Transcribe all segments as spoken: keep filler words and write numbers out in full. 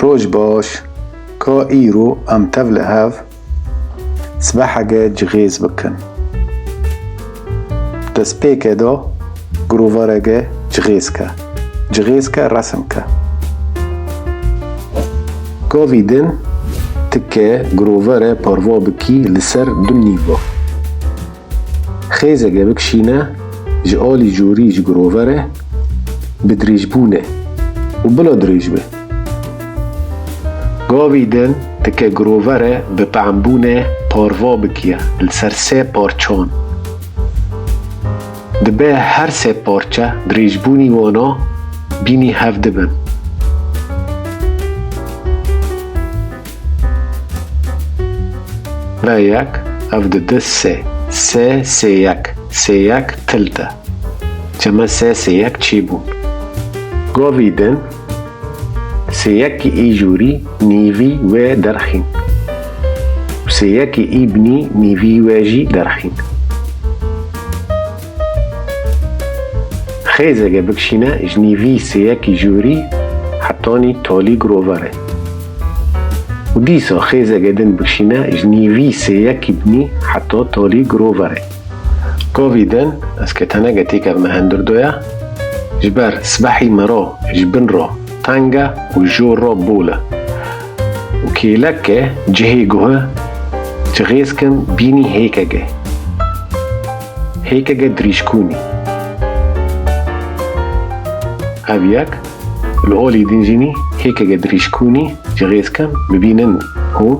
Roj baş, ka îro em tev li hev sibeheke cixêz bikin. Destpêke de girovareke cixêz ke. Cixêz ke, resim ke. Gavî din ti ke girovere parva bikî li ser du nîva. Xêzeke bikişîne ji alî jorî ji girovere bi dirêjbûnê û bila dirêj be. Gavî din ti ke girovere bi pembûnê parva bikiye li ser sê parçan. Dibe her sê parçe dirêjbûnî wana bînî hev dibin. V yek, ev dide sê. Sê, sê yek. Sê yek tilt e. Ceme sê, sê yek çêbûn. Gavî din sê yekî êjûrî nîvî wê derxîn. Û sê yekî îbnî nîvî wê jî derxîn. Xêzeke bikişîne ji nîvî sê yekî jorî hetanî talî giroverê. Û dîsa xêzeke din bikişîne ji nîvî sê yekî binî heta talî giroverê. Gavî din ez ke teneke têkevime hundir de ye, ji ber sibehî me re ji bin re teng e û jor re bol e. Û kêleke cihê guhe cixêz kim bînî hêkeke. Hêkeke dirîjkûnî. Ev yek, li holî din jî hêkeke dirîjkûnî cixêz kim, bibînin hûn,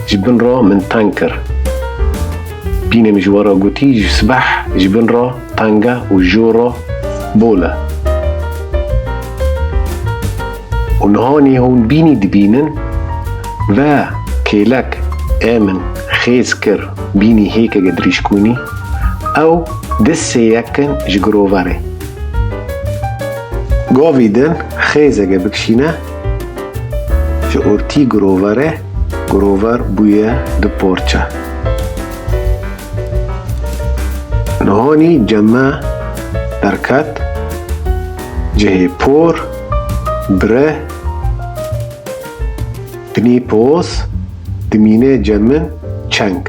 ji bin re min teng kir. Bîne min ji we re gotî, ji sibeh ji bin re teng e û jor re bol e. Û nihanî hûn bînî dibînin, ve kêlek ê min xêz kir bînî hêkeke dirîjkûnî, ew di sê yek in ji giroverê. Gavî din xêzeke bikişîne ji ortî giroverê, girover bûye du parçe. Nihanî ceme derket, cihê por, bire, binî poz, dimîne cemin çeng.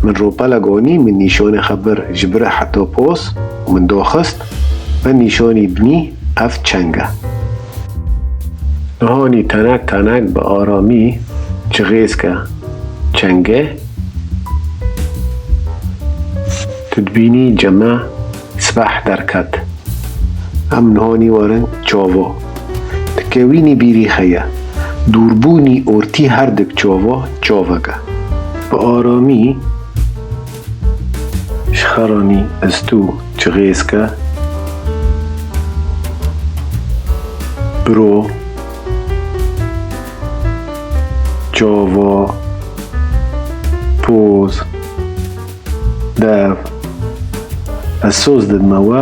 Min ropelek anî, min nîşanê xwe bir ji bire heta poz û min daxist, ve nîşanî binî ev çeng e. Nihanî tenek tenek bi aramî cixêz ke çengê. Tu dibînî ceme sibeh derket. Em nihanî werin çava. Dikewînî bîrî xeye. Dûrbûnî ortî her dik çava çavek e. Bi aramî ji xeranî istû cixêz ke. Biro, çava, poz, dev. Ez soz didime we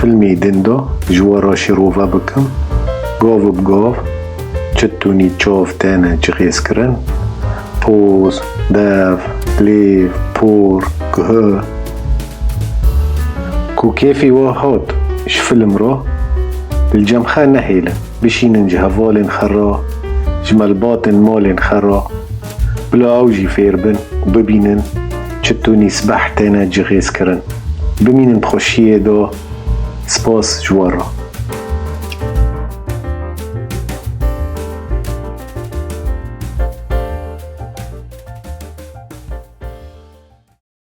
filmê din de ji we re şîrove bikim. Gav bi gav çi tunî çav têne cixêzkirin. Poz, dev, lêv, por, guh. Ku kêfê we hat ji film re, li cem xwe nehêlin. Bişînin ji hevalên xwe re, ji malbatên malên xwe re, bila ew jî fêr bin û bibînin çi tunî sibeh têne cixêzkirin. Bimînin bi xweşiyê de. Spas ji we re.